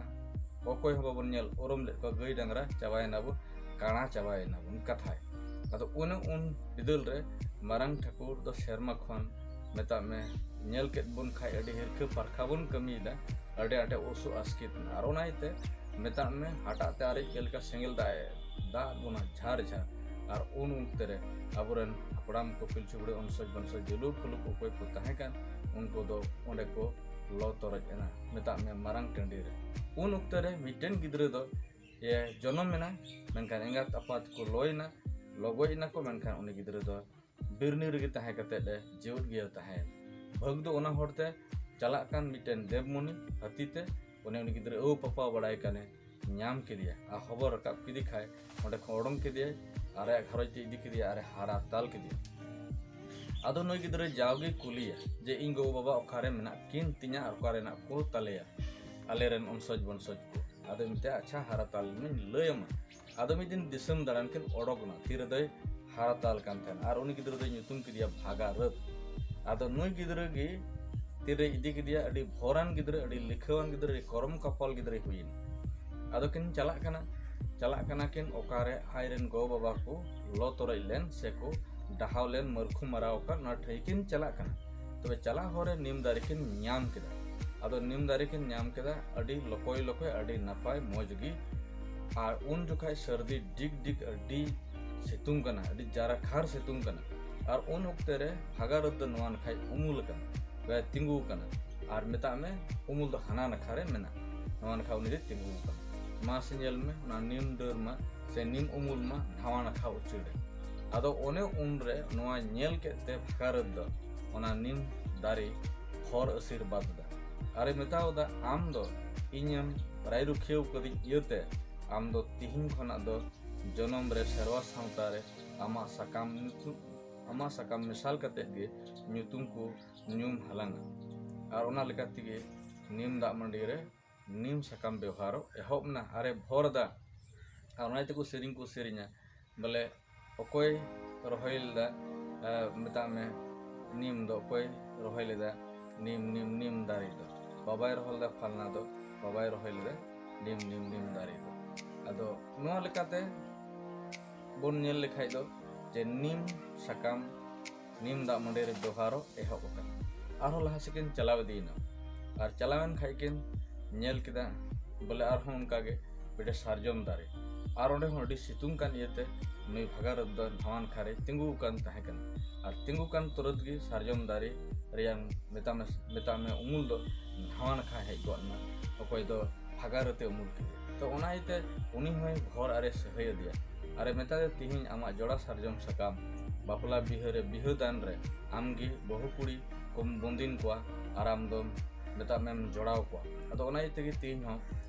ᱚᱠᱚᱭ ᱦᱚᱸ ᱵᱟᱵᱚᱱ ᱧᱮᱞ ᱩᱨᱩᱢ ᱞᱮᱫ ᱠᱚᱣᱟ, ᱜᱟᱹᱭ ᱰᱟᱝᱨᱟ ᱪᱟᱵᱟᱭᱮᱱᱟ ᱵᱚᱱ, ᱠᱟᱬᱟ ᱪᱟᱵᱟᱭᱮᱱᱟ ᱵᱚᱱ ᱠᱟᱛᱷᱟᱭ᱾ ᱟᱫᱚ ᱚᱱᱮ ᱩᱱ ᱵᱤᱫᱟᱹᱞ ᱨᱮ ᱢᱟᱨᱟᱝ ᱴᱷᱟᱹᱠᱩᱨ ᱫᱚ ᱥᱮᱨᱢᱟ ᱠᱷᱚᱱ ᱢᱮᱛᱟᱜ ᱢᱮ ᱧᱮᱞ ᱠᱮᱫ ᱵᱚᱱ ᱠᱷᱟᱡ ᱟᱹᱰᱤ ᱦᱤᱨᱠᱷᱟᱹ ᱯᱟᱨᱠᱷᱟ ᱵᱚᱱ ᱠᱟᱹᱢᱤᱭᱮᱫᱟ, ᱟᱹᱰᱤ ᱟᱸᱴᱮ ᱩᱥᱩ ᱟᱥᱠᱮᱛ ᱮᱱᱟ᱾ ᱟᱨ ᱚᱱᱟ ᱤᱭᱟᱹᱛᱮ ᱢᱮᱛᱟᱜ ᱢᱮ ᱦᱟᱴᱟᱜ ᱛᱮ ᱟᱨᱮᱡ ᱪᱮᱫ ᱞᱮᱠᱟ ᱥᱮᱸᱜᱮᱞ ᱫᱟᱜ ᱮ ᱫᱟᱜ ᱵᱚᱱᱟ ᱡᱷᱟᱨ ᱡᱷᱟᱨ᱾ ᱟᱨ ᱩᱱ ᱚᱠᱛᱮ ᱨᱮ ᱟᱵᱚᱨᱮᱱ ᱦᱟᱯᱲᱟᱢ ᱠᱚ ᱯᱤᱞᱪᱩ ᱵᱩᱲᱦᱤ ᱚᱱᱥᱚᱡ ᱵᱚᱱᱥᱚᱡ ᱡᱩᱞᱩᱠ ᱯᱷᱩᱞᱩᱠ ᱚᱠᱚᱭ ᱠᱚ ᱛᱟᱦᱮᱸ ᱠᱟᱱ ᱩᱱᱠᱩ ᱫᱚ ᱚᱸᱰᱮ ᱠᱚ ᱞᱚ ᱛᱚᱨᱚᱡ ᱮᱱᱟ ᱢᱮᱛᱟᱜ ᱢᱮ ᱢᱟᱨᱟᱝ ᱴᱟᱺᱰᱤ ᱨᱮ᱾ ᱩᱱ ᱚᱠᱛᱮ ᱨᱮ ᱢᱤᱫᱴᱮᱱ ᱜᱤᱫᱽᱨᱟᱹ ᱫᱚ ᱮ ᱡᱚᱱᱚᱢ ᱮᱱᱟ, ᱢᱮᱱᱠᱷᱟᱱ ᱮᱸᱜᱟᱛ ᱟᱯᱟᱛ ᱠᱚ ᱞᱚᱭᱮᱱᱟ, ᱞᱚᱜᱚᱡ ᱮᱱᱟ ᱠᱚ, ᱢᱮᱱᱠᱷᱟᱱ ᱩᱱᱤ ᱜᱤᱫᱽᱨᱟᱹ ᱫᱚ ᱵᱤᱨᱱᱤ ᱨᱮᱜᱮ ᱛᱟᱦᱮᱸ ᱠᱟᱛᱮᱫ ᱮ ᱡᱤᱣᱮᱫ ᱜᱮ ᱛᱟᱦᱮᱸᱭᱮᱱᱟ᱾ ᱵᱷᱟᱹᱜᱽ ᱫᱚ ᱚᱱᱟ ᱦᱚᱨᱛᱮ ᱪᱟᱞᱟᱜ ᱠᱟᱱ ᱢᱤᱫᱴᱮᱱ ᱫᱮᱵᱽᱢᱩᱱᱤ ᱦᱟᱹᱛᱤ ᱛᱮ ᱩᱱᱤ ᱩᱱᱤ ᱜᱤᱫᱽᱨᱟᱹ ᱟᱹᱣ ᱯᱟᱯᱟ ᱵᱟᱲᱟᱭ ᱠᱟᱱᱮ ᱧᱟᱢ ᱠᱮᱫᱮᱭᱟ ᱟᱨ ᱦᱚᱵᱚᱨ ᱨᱟᱠᱟᱵ ᱠᱮᱫᱮ ᱠᱷᱟᱡ ᱚᱸᱰᱮ ᱠᱷᱚᱱ ᱚᱰᱚᱝ ᱠᱮᱫᱮᱭᱟᱭ ᱟᱨ ᱟᱭᱟᱜ ᱜᱷᱟᱨᱚᱸᱡᱽ ᱛᱮ ᱤᱫᱤ ᱠᱮᱫᱮᱭᱟ ᱟᱨ ᱮ ᱦᱟᱨᱟ ᱛᱟᱞ ᱠᱮᱫᱮᱭᱟ᱾ ᱟᱫᱚ ᱱᱩᱭ ᱜᱤᱫᱽᱨᱟᱹ ᱡᱟᱣᱜᱮ ᱠᱩᱞᱤᱭᱟ ᱡᱮ ᱤᱧ ᱜᱚᱜᱚ ᱵᱟᱵᱟ ᱚᱠᱟᱨᱮ ᱢᱮᱱᱟᱜ ᱠᱤᱱ ᱛᱤᱧᱟ ᱟᱨ ᱚᱠᱟᱨᱮ ᱢᱮᱱᱟᱜ ᱠᱚ ᱛᱟᱞᱮᱭᱟ ᱟᱞᱮᱨᱮᱱ ᱚᱱᱥᱚᱡ ᱵᱚᱱᱥᱚᱡ ᱠᱚ᱾ ᱟᱫᱚ ᱢᱮᱛᱟᱭᱟ ᱟᱪᱪᱷᱟ ᱦᱟᱨᱟ ᱛᱟᱞ ᱞᱮᱱᱟᱹᱧ ᱞᱟᱹᱭ ᱟᱢᱟ᱾ ᱟᱫᱚ ᱢᱤᱫ ᱫᱤᱱ ᱫᱤᱥᱚᱢ ᱫᱟᱬᱟᱱ ᱠᱤᱱ ᱚᱰᱚᱠ ᱮᱱᱟ, ᱛᱤ ᱨᱮᱫᱚᱭ ᱦᱟᱨᱟ ᱛᱟᱞ ᱠᱟᱱ ᱛᱟᱦᱮᱱᱟ ᱟᱨ ᱩᱱᱤ ᱜᱤᱫᱽᱨᱟᱹ ᱫᱚᱭ ᱧᱩᱛᱩᱢ ᱠᱮᱫᱮᱭᱟ ᱵᱷᱟᱜᱟᱨᱟᱹᱛ᱾ ᱟᱫᱚ ᱱᱩᱭ ᱜᱤᱫᱽᱨᱟᱹ ᱜᱮ ᱛᱤᱨᱮᱭ ᱤᱫᱤ ᱠᱮᱫᱮᱭᱟ, ᱟᱹᱰᱤ ᱵᱷᱚᱨᱟᱱ ᱜᱤᱫᱽᱨᱟᱹ, ᱟᱹᱰᱤ ᱞᱤᱠᱷᱟᱹᱣᱟᱱ ᱜᱤᱫᱽᱨᱟᱹ, ᱟᱹᱰᱤ ᱠᱚᱨᱚᱢ ᱠᱟᱯᱟᱞ ᱜᱤᱫᱽᱨᱟᱹᱭ ᱦᱩᱭᱮᱱᱟ᱾ ᱟᱫᱚ ᱠᱤᱱ ᱪᱟᱞᱟᱜ ᱠᱟᱱᱟ, ᱪᱟᱞᱟᱜ ᱠᱟᱱᱟ ᱠᱤᱱ ᱚᱠᱟᱨᱮ ᱟᱡᱨᱮᱱ ᱜᱚ ᱵᱟᱵᱟ ᱠᱚ ᱞᱚ ᱛᱚᱨᱚᱡ ᱞᱮᱱ ᱥᱮ ᱠᱚ ᱰᱟᱦᱟᱣ ᱞᱮᱱ, ᱢᱟᱹᱨᱠᱷᱩ ᱢᱟᱨᱟᱣ ᱟᱠᱟᱱ ᱚᱱᱟ ᱴᱷᱟᱹᱭ ᱠᱤᱱ ᱪᱟᱞᱟᱜ ᱠᱟᱱᱟ᱾ ᱛᱚᱵᱮ ᱪᱟᱞᱟᱜ ᱦᱚᱨ ᱨᱮ ᱱᱤᱢ ᱫᱟᱨᱮ ᱠᱤᱱ ᱧᱟᱢ ᱠᱮᱫᱟ᱾ ᱟᱫᱚ ᱱᱤᱢ ᱫᱟᱨᱮ ᱠᱤᱱ ᱧᱟᱢ ᱠᱮᱫᱟ, ᱟᱹᱰᱤ ᱞᱚᱠᱚᱭ ᱞᱚᱠᱚᱭ, ᱟᱹᱰᱤ ᱱᱟᱯᱟᱭ ᱢᱚᱡᱽ ᱜᱮ᱾ ᱟᱨ ᱩᱱ ᱡᱚᱠᱷᱟᱡ ᱥᱟᱹᱨᱫᱤ ᱰᱤᱜᱽ ᱰᱤᱜᱽ ᱟᱹᱰᱤ ᱥᱤᱛᱩᱝ ᱠᱟᱱᱟ, ᱟᱹᱰᱤ ᱡᱟᱨᱟᱠᱷᱟᱨ ᱥᱤᱛᱩᱝ ᱠᱟᱱᱟ᱾ ᱟᱨ ᱩᱱ ᱚᱠᱛᱮ ᱨᱮ ᱵᱷᱟᱜᱟᱨᱟᱹᱛ ᱫᱚ ᱱᱚᱣᱟ ᱱᱟᱠᱷᱟᱡ ᱩᱢᱩᱞ ᱟᱠᱟᱱᱟ, ᱵᱟ ᱛᱤᱸᱜᱩ ᱟᱠᱟᱱᱟ᱾ ᱟᱨ ᱢᱮᱛᱟᱜ ᱢᱮ ᱩᱢᱩᱞ ᱫᱚ ᱦᱟᱱᱟ ᱱᱟᱠᱷᱟ ᱨᱮ ᱢᱮᱱᱟᱜᱼᱟ, ᱱᱚᱣᱟ ᱱᱟᱠᱷᱟ ᱩᱱᱤ ᱫᱚᱭ ᱛᱤᱸᱜᱩ ᱟᱠᱟᱱᱟ᱾ ᱢᱟᱥᱮ ᱧᱮᱞ ᱢᱮ, ᱚᱱᱟ ᱱᱤᱢ ᱰᱟᱹᱨ ᱢᱟ ᱥᱮ ᱱᱤᱢ ᱩᱢᱩᱞ ᱢᱟ ᱱᱟᱣᱟ ᱱᱟᱠᱷᱟ ᱩᱪᱟᱹᱲ ᱮ᱾ ᱟᱫᱚ ᱚᱱᱮ ᱩᱱᱨᱮ ᱱᱚᱣᱟ ᱧᱮᱞ ᱠᱮᱫ ᱛᱮ ᱵᱷᱟᱜᱟᱨᱟᱹᱛ ᱫᱚ ᱚᱱᱟ ᱱᱤᱢ ᱫᱟᱨᱮ ᱦᱚᱨ ᱟᱥᱤᱨᱵᱟᱫᱽ ᱮᱫᱟ᱾ ᱟᱨᱮ ᱢᱮᱛᱟᱣ ᱮᱫᱟ, "ᱟᱢ ᱫᱚ ᱤᱧᱮᱢ ᱨᱟᱭᱨᱩᱠᱷᱤᱭᱟᱹᱣ ᱠᱟᱹᱫᱤᱧ ᱤᱭᱟᱹᱛᱮ ᱟᱢ ᱫᱚ ᱛᱤᱦᱤᱧ ᱠᱷᱚᱱᱟᱜ ᱫᱚ ᱡᱚᱱᱚᱢ ᱨᱮ ᱥᱮᱨᱣᱟ ᱥᱟᱶᱛᱟ ᱨᱮ ᱟᱢᱟᱜ ᱥᱟᱠᱟᱢ ᱧᱩᱛᱩᱢ, ᱟᱢᱟᱜ ᱥᱟᱠᱟᱢ ᱢᱮᱥᱟᱞ ᱠᱟᱛᱮᱫ ᱜᱮ ᱧᱩᱛᱩᱢ ᱠᱚ ᱧᱩᱢ ᱦᱟᱞᱟᱝᱟ᱾ ᱟᱨ ᱚᱱᱟ ᱞᱮᱠᱟ ᱛᱮᱜᱮ ᱱᱤᱢ ᱫᱟᱜ ᱢᱟᱹᱰᱤ ᱨᱮ ᱱᱤᱢ ᱥᱟᱠᱟᱢ ᱵᱮᱣᱦᱟᱨᱚᱜ ᱮᱦᱚᱵ ᱮᱱᱟ ᱟᱨᱮ ᱵᱷᱚᱨ ᱮᱫᱟ᱾ ᱟᱨ ᱚᱱᱟ ᱛᱮᱠᱚ ᱥᱮᱨᱮᱧ ᱠᱚ ᱥᱮᱨᱮᱧᱟ, ᱵᱚᱞᱮ ᱚᱠᱚᱭ ᱨᱚᱦᱚᱭ ᱞᱮᱫᱟ, ᱮ, ᱢᱮᱛᱟᱜ ᱢᱮ ᱱᱤᱢ ᱫᱚ ᱚᱠᱚᱭ ᱨᱚᱦᱚᱭ ᱞᱮᱫᱟ, ᱱᱤᱢ ᱱᱤᱢ ᱱᱤᱢ ᱫᱟᱨᱮ ᱫᱚ ᱵᱟᱵᱟᱭ ᱨᱚᱦᱚᱭ ᱞᱮᱫᱟ, ᱯᱷᱟᱞᱱᱟ ᱫᱚ ᱵᱟᱵᱟᱭ ᱨᱚᱦᱚᱭ ᱞᱮᱫᱟ ᱱᱤᱢ ᱱᱤᱢ ᱱᱤᱢ ᱫᱟᱨᱮ ᱫᱚ᱾ ᱟᱫᱚ ᱱᱚᱣᱟ ᱞᱮᱠᱟᱛᱮ ᱵᱚᱱ ᱧᱮᱞ ᱞᱮᱠᱷᱟᱡ ᱫᱚ ᱡᱮ ᱱᱤᱢ ᱥᱟᱠᱟᱢ ᱱᱤᱢ ᱫᱟᱜ ᱢᱟᱹᱰᱤ ᱨᱮ ᱵᱮᱣᱦᱟᱨᱚᱜ ᱮᱦᱚᱵ ᱟᱠᱟᱱᱟ᱾ ᱟᱨᱦᱚᱸ ᱞᱟᱦᱟ ᱥᱮᱫ ᱠᱤᱱ ᱪᱟᱞᱟᱣ ᱤᱫᱤᱭᱮᱱᱟ᱾ ᱟᱨ ᱪᱟᱞᱟᱣᱮᱱ ᱠᱷᱟᱡ ᱠᱤᱱ ᱧᱮᱞ ᱠᱮᱫᱟ ᱵᱚᱞᱮ ᱟᱨᱦᱚᱸ ᱚᱱᱠᱟ ᱜᱮ ᱢᱤᱫᱴᱮᱱ ᱥᱟᱨᱡᱚᱢ ᱫᱟᱨᱮ, ᱟᱨ ᱚᱸᱰᱮ ᱦᱚᱸ ᱟᱹᱰᱤ ᱥᱤᱛᱩᱝ ᱠᱟᱱ ᱤᱭᱟᱹᱛᱮ ᱱᱩᱭ ᱵᱷᱟᱜᱟᱨᱟᱹᱛ ᱫᱚ ᱱᱟᱣᱟ ᱱᱟᱠᱷᱟ ᱨᱮ ᱛᱤᱸᱜᱩ ᱟᱠᱟᱱ ᱛᱟᱦᱮᱸ ᱠᱟᱱᱟ᱾ ᱟᱨ ᱛᱤᱸᱜᱩ ᱠᱟᱱ ᱛᱩᱨᱟᱹᱛ ᱜᱮ ᱥᱟᱨᱡᱚᱢ ᱫᱟᱨᱮ ᱨᱮᱭᱟᱜ ᱢᱮᱛᱟᱜ ᱢᱮ, ᱢᱮᱛᱟᱜ ᱢᱮ ᱩᱢᱩᱞ ᱫᱚ ᱱᱟᱣᱟ ᱱᱟᱠᱷᱟ ᱦᱮᱡ ᱜᱚᱫ ᱮᱱᱟ, ᱚᱠᱚᱭ ᱫᱚ ᱵᱷᱟᱜᱟᱨᱟᱹᱛᱮ ᱩᱢᱩᱞ ᱠᱮᱫᱮ᱾ ᱛᱚ ᱚᱱᱟ ᱤᱭᱟᱹᱛᱮ ᱩᱱᱤ ᱦᱚᱸᱭ ᱵᱷᱚᱨ ᱟᱨᱮ ᱥᱟᱹᱦᱟᱹᱭ ᱟᱫᱮᱭᱟ᱾ ᱟᱨᱮ ᱢᱮᱛᱟ ᱫᱮᱭᱟ, "ᱛᱤᱦᱤᱧ ᱟᱢᱟᱜ ᱡᱚᱲᱟ ᱥᱟᱨᱡᱚᱢ ᱥᱟᱠᱟᱢ ᱵᱟᱯᱞᱟ ᱵᱤᱦᱟᱹ ᱨᱮ, ᱵᱤᱦᱟᱹ ᱫᱟᱱ ᱨᱮ ᱟᱢ ᱜᱮ ᱵᱟᱹᱦᱩ ᱠᱩᱲᱤ ᱠᱚᱢ ᱵᱚᱸᱫᱤᱱ ᱠᱚᱣᱟ ᱟᱨ ᱟᱢ ᱫᱚᱢ ᱢᱮᱛᱟᱜ ᱢᱮᱢ ᱡᱚᱲᱟᱣ ᱠᱚᱣᱟ᱾" ᱟᱫᱚ ᱚᱱᱟ ᱤᱭᱟᱹ ᱛᱮᱜᱮ ᱛᱤᱦᱤᱧ ᱦᱚᱸ